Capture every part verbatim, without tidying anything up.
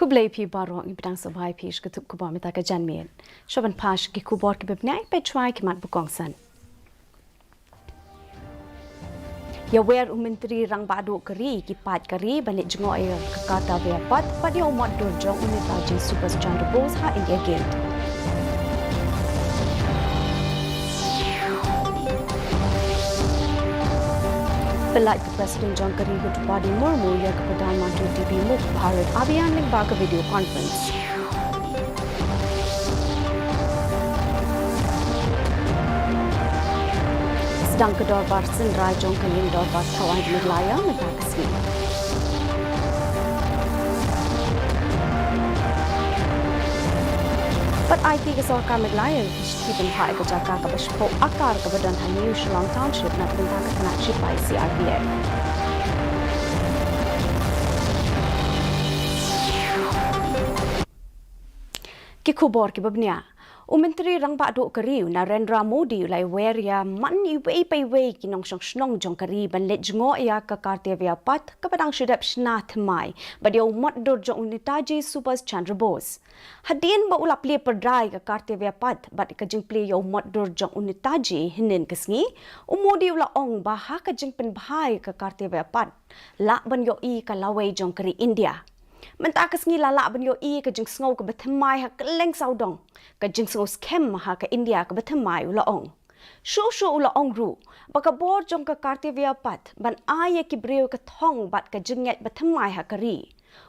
Khublei phi baroh, ngi pdiang sngewbha ïa phi sha ka tnat khubor mynta ka janmiet. Shuwa ban phai sha ki khubor kiba bniah, peit shuwa ki mat ba kongsan. Ïawer u Myntri Rangbah Duh ka ri ïa ki paid ka ri ban leit jngoh ïa ka Kartavya Path bad ïa u mot dur jong u Netaji Subhash Chandra Bose ha India Gate. Pynlait ka President jong ka ri ka Droupadi Murmu ïa ka Pradhan Mantri T B Mukt Bharat Abhiyan lyngba ka video conference. Sdang ka Dorbar Synrai jong ka Ïing Dorbar Thawaiñ Meghalaya mynta ka sngi. Bad aiti ka Sorkar Meghalaya ki shithi pynphah ïa ka jaka kaba shiphew akar kaba don ha New Shillong Township na ka bynta ka tnat shipai C R P F. Ki khubor kiba bniah. U Myntri Rangbah Duh ka ri u Narendra Modi u la ïawer ïa man iwei pa iwei ki nongshong shnong jong ka ri ban leit jngoh ïa ka Kartavya Path kaba dang shu dep shna thymmai bad ïa u mot dur jong u Netaji Subhash Chandra Bose. Hadien ba u la plie pyrda ïa ka Kartavya Path bad ka jingplie ïa u mot dur jong u Netaji hynnin ka sngi, u Modi u la ong ba ha ka jingpynbha ïa ka Kartavya Path lah ban ïohi ka lawei jong ka ri India. Mynta ka sngi la lah ban ïohi ka jingsngew kaba thymmai ha kylleng sawdong, ka jingsngew skhem ha ka India kaba thymmai, u la ong. Shuh shuh u la ong ruh ba ka bor jong ka Kartavya Path ban ai ïa ki briew ka thong bad ka jingngeit ba thymmai ha ka ri.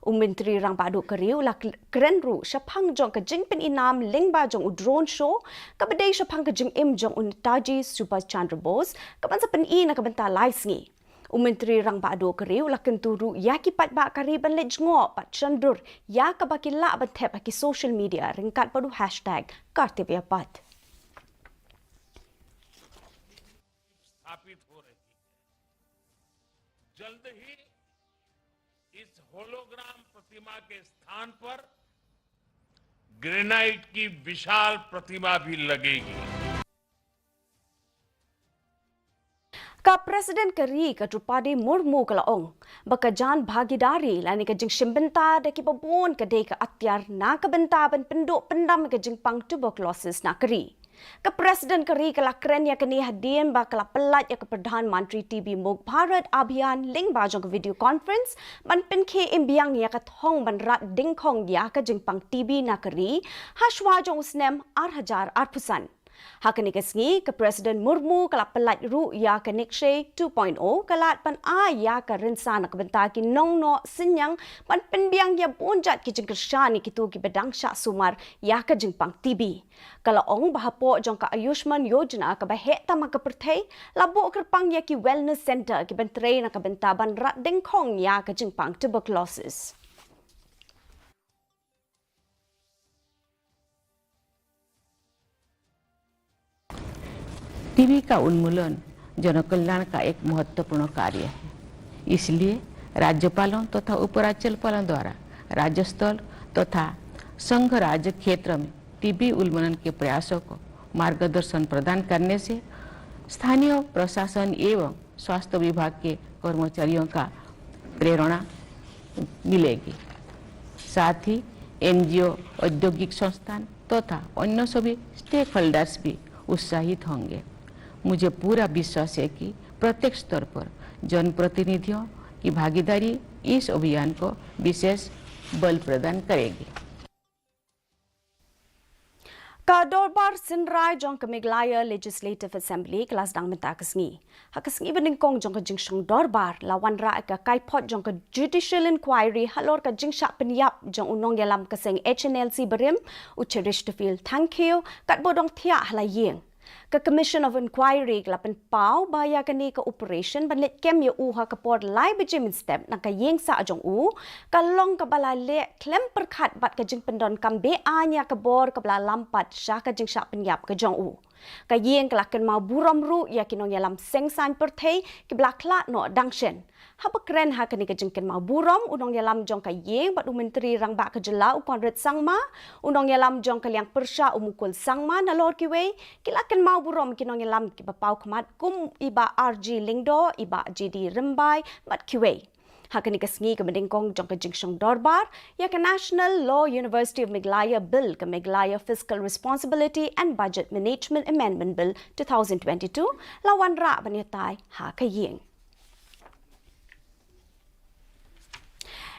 U Myntri Rangbah Duh ka ri u la kl-, kren ruh shaphang jong ka jingpyninam lyngba jong u drone show kaba dei shaphang ka jingim jong u Netaji Subhash Chandra Bose kaban sa pyni na ka bynta lai sngi. U Myntri Rangbah Duh ka ri u la kyntu ruh ïa ki paidbah ka ri ban leit jngoh bad shon dur ïa kaba ki lah ban thep ha ki social media ryngkat bad u hashtag Kartavya Path. स्थापित हो रही है। जल्द ही इस होलोग्राम प्रतिमा के स्थान पर ग्रेनाइट की विशाल प्रतिमा भी लगेगी। Ka President ka ri ka Droupadi Murmu ka la ong ba ka jan bhagidari lane ka jingshim bynta da kiba bun ka dei ka atiar na ka bynta ban pynduh pyndam ka jingpang tuberculosis na ka ri. Ka President ka ri ka la kren ïa kane hadien ba ka la pynlait ïa ka Pradhan Mantri T B Mukt Bharat Abhiyan lyngba jong ka video conference ban pynkhie im biang ïa ka thong ban rat dyngkhong ïa ka jingpang T B na ka ri ha shuwa jong u snem ar hajar arphew san. Ha kane ka sngi, ka President Murmu ka la pynlait ruh ïa ka Nikshay two point oh, ka lad ban ai ïa ka rynsan na ka bynta ki nongnoh synñiang ban pynbiang ïa bun jait ki jingkyrshan ïa kito kiba dang shah sumar ïa ka jingpang T B. Ka la ong ba hapoh jong ka Ayushman Yojana kaba heh tam ha ka pyrthei, la buh kyrpang ïa ki wellness center kiban trei na ka bynta ban rat dyngkhong ïa ka jingpang tuberculosis. टीबी का उन्मूलन जनकल्याण का एक महत्वपूर्ण कार्य है। इसलिए राज्यपालों तथा उपराज्यपालों द्वारा राज्य स्तर तथा संघ राज्य क्षेत्र में टीबी उन्मूलन के प्रयासों को मार्गदर्शन प्रदान करने से स्थानीय प्रशासन एवं स्वास्थ्य विभाग के कर्मचारियों का प्रेरणा मिलेगी। साथ ही एनजीओ, औद्योगिक संस्थान तथा अन्य सभी स्टेक होल्डर्स भी उत्साहित होंगे। मुझे पूरा विश्वास है कि प्रत्येक स्तर पर जनप्रतिनिधियों की भागीदारी इस अभियान को विशेष बल प्रदान करेगी। Ka Dorbar Synrai jong ka Meghalaya Legislative Assembly ka la sdang mynta ka sngi. Ha ka sngi banyngkong jong ka jingshong dorbar la wanrah ka kaiphod jong ka Judicial Inquiry halor ka jingshah pynïap jong u nongïalam ka seng H N L C barim, u Cheristerfield Thangkhiew, katba u dang thiah ha la ïing. Ka Commission of Inquiry ka la pynpaw ba ïa kane ka operation ban leit kem ïa u ha ka por lai baje mynstep na ka ïing sah jong u, ka long kaba la leh khlem pyrkhat bad ka jingpyndonkam be-aiñ ïa ka bor kaba la lam pat sha ka jingshah pynïap ka jong u. Ka ïing ka la kynmaw burom ruh ïa ki nongïalam seng saiñ pyrthei kiba la khlad noh dang shen. Haba kren ha kane ka jingkynmaw burom, u nongïalam jong ka ïing bad u Myntri Rangbah ka jylla u Conrad Sangma, u nongïalam jong ka liang pyrshah u Mukul Sangma, nalor kiwei, ki la kynmaw burom ki nongïalam kiba paw khmat kum i Bah R G Lyngdoh, i Bah J D Rymbai bad kiwei. Ha kane ka sngi kaba nyngkong jong ka jingshong dorbar ïa ka National Law University of Meghalaya Bill, ka Meghalaya Fiscal Responsibility and Budget Management Amendment Bill two thousand twenty-two, la wanrah ban ïatai ha ka ïing.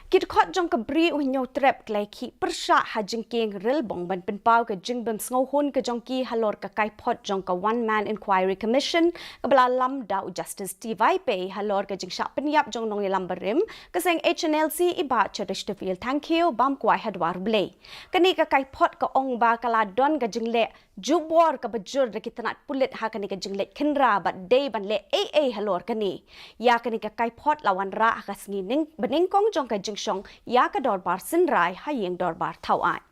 Ki dkhot jong ka Bri U Hynñiewtrep ki la ïakhih pyrshah ha jingkieng rilbong ban pynpaw ka jingbym sngewhun ka jong ki halor ka kaiphod jong ka One Man Inquiry Commission kaba la lam da u Justice T Y Pei halor ka jingshah pynïap jong nongïalam barim ka seng H N L C i Bah Cheristerfield Thangkhiew bam kwai ha dwar U Blei. Kane ka kaiphod ka ong ba ka la don ka jingleh jubor kaba jur da ki tnat pulit ha kane ka jingleh khynra bad dei ban leh ei ei halor kane. Ïa kane ka kaiphod la wanrah ha ka sngi nyng-, banyngkong jong ka jingshong ïa ka dorbar synrai ha ïing dorbar Thawaiñ.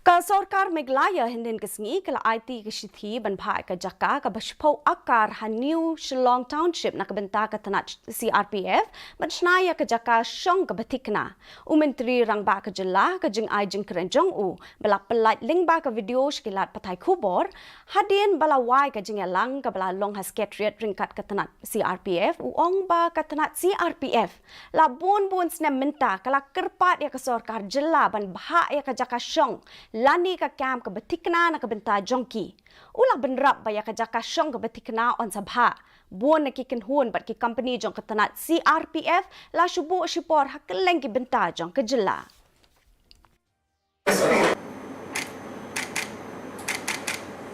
Ka sorkar Meghalaya hynnin ka sngi ka la aiti ka shithi ban bhah ka jaka kaba shiphew akar ha New Shillong Township na ka bynta ka tnat C R P F ban shna ïa ka jaka shong kaba thikna. U Myntri Rangbah ka jylla, ka jingai jingkren jong u ba la pyllait lyngba ka video sha ki lad pathai khubor, hadien ba la wai ka jingïalang kaba la long ha Secretariat ryngkat ka tnat C R P F, u ong ba ka tnat C R P F la bun bun snem mynta ka la kyrpad ïa ka sorkar jylla ban bhah ïa ka jaka shong lane ka kam kaba thikna na ka bynta jong ki. U la bynrap ba ïa ka jaka shong kaba thikna yn sa bhah. Bun na ki kynhun bad ki kompani jong ka tnat C R P F la shu buh shipor ha kylleng ki bynta jong ka jylla.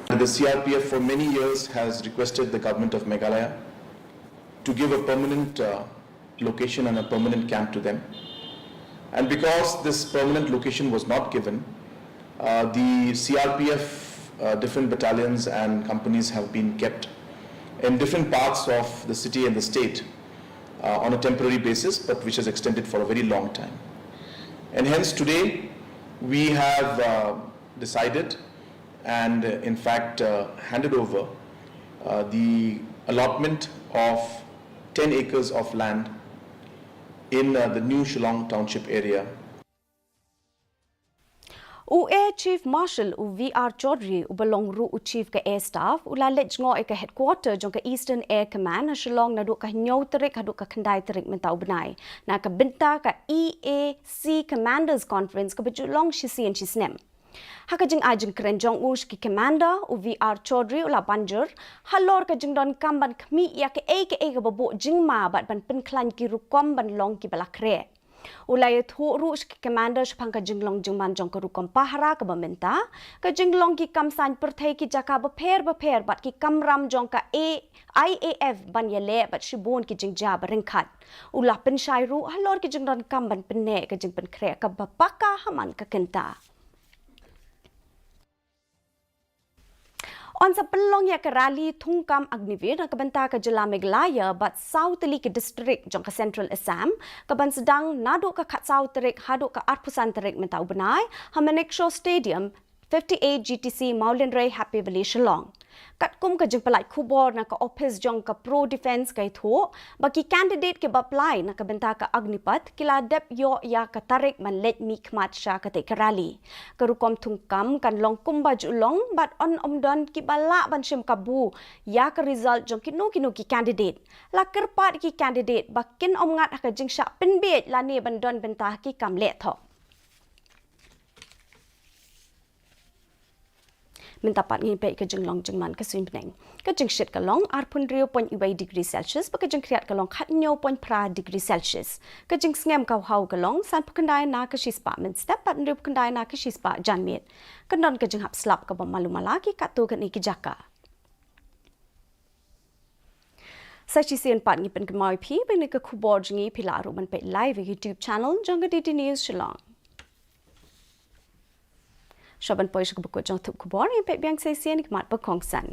The C R P F for many years has requested the government of Meghalaya to give a permanent, uh, location and a permanent camp to them. And because this permanent location was not given, uh, the C R P F, uh, different battalions and companies have been kept in different parts of the city and the state, uh, on a temporary basis, but which has extended for a very long time. And hence today, we have, uh, decided and, uh, in fact, uh, handed over, uh, the allotment of ten acres of land in, uh, the New Shillong Township area. U Air Chief Marshal u V R Chaudhry, uba long ruh u Chief ka Air Staff, u la leit jngoh ïa ka headquarter jong ka Eastern Air Command ha Shillong naduh ka hynñiew tarik haduh ka khyndai tarik mynta u bnai na ka bynta ka E A C Commanders Conference kaba ju long shisien shisnem. Ha ka jingai jingkren jong u sha ki commander, u V R Chaudhry u la ban jur halor ka jingdonkam ban khmih ïa kaei kaei kaba buh jingma bad ban pynkhlaiñ ki rukom ban long kiba la khreh. U la ïathuh ruh sha ki commander shaphang ka jinglong jingman jong ka rukom pahara kaba mynta, ka jinglong ki kam saiñ pyrthei, ki jaka bapher bapher bad ki kamram jong ka A-, I A F ban ïaleh bad shibun ki jingjia baryngkat. U la pynshai ruh halor ki jingdonkam ban pynneh ka jingpynkhreh kaba paka ha man ka kynta. Yn sa pynlong ïa ka rally thungkam Agniveer na ka bynta ka jylla Meghalaya bad saw tylli ki district jong ka Central Assam, kaban sdang naduh ka khatsaw tarik haduh ka arphew san tarik mynta u bnai ha Manekshaw Stadium, fifty-eight G T C, Mawlynrei, Happy Valley, Shillong. Katkum ka jingpyllait khubor na ka ophis jong ka Pro Defence ka ïathuh ba ki candidate kiba apply na ka bynta ka Agnipath ki la dep ïoh ïa ka tarik ban leit mihkhmat sha katei ka rally. Ka rukom thungkam kan long kumba ju long bad yn ym don kiba lah ban shim kabu ïa ka result jong kino kino ki candidate. La kyrpad ki candidate ba kin ym ngat ha ka jingshah pynbiej lane ban don bynta ha ki kam leh thok. Mynta pat ngin peit ka jinglong jingman ka suiñ bneng. Ka jingshit ka long arphew hynriew point wei degree Celsius, bad ka jingkhriat ka long khathynñiew point phra degree Celsius. Ka jingsngem ka haw ka long sanphew khyndai na ka shispah mynstep bad hynriewphew khyndai na ka shispah janmiet. Kan don ka jinghap slap kaba malu mala ha katto katne ki jaka. Sa shisien pat ngi pynkynmaw ïa phi ba kane ka khubor jong ngi phi lah ruh ban peit live ha YouTube channel jong ka D D News Shillong. Shuwa ban poi sha kaba kut jong ka thup khubor, ngin peit biang sa shisien ki mat ba kongsan.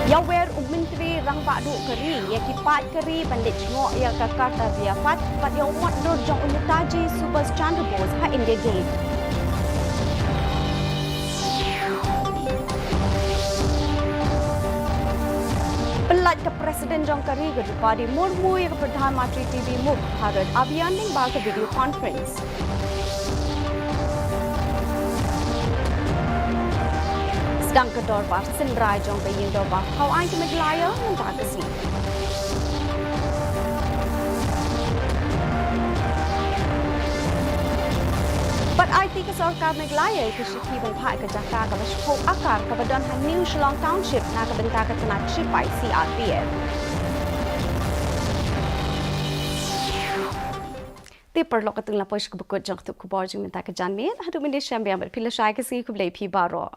Ïawer u Myntri Rangbah Duh ka ri ïa ki paid ka ri ban leit jngoh ïa ka Kartavya Path bad ïa u mot dur jong u Netaji Subhas Chandra Bose ha India Gate. Pyllait ka President jong ka ri ka Droupadi Murmu ïa ka Pradhan Mantri T V Mukt Bharat Abhiyan lyngba ka video conference. Tang ka dorbar synrai jong ka ïing dorbar Hawai ka Meghalaya mynta ka sngi. Bad aiti ka sorkar Meghalaya ka shithi ban phah ka jaka kaba shiphew akar kaba don ha New Shillong Township na ka bynta ka tnat shipai C R P F. Te paralok, katto la poi sha kaba kut jong ka khubor jong mynta ka janmiet. Haduh mynta shem biang bad phi lashai, ka sngi khublei phi baroh.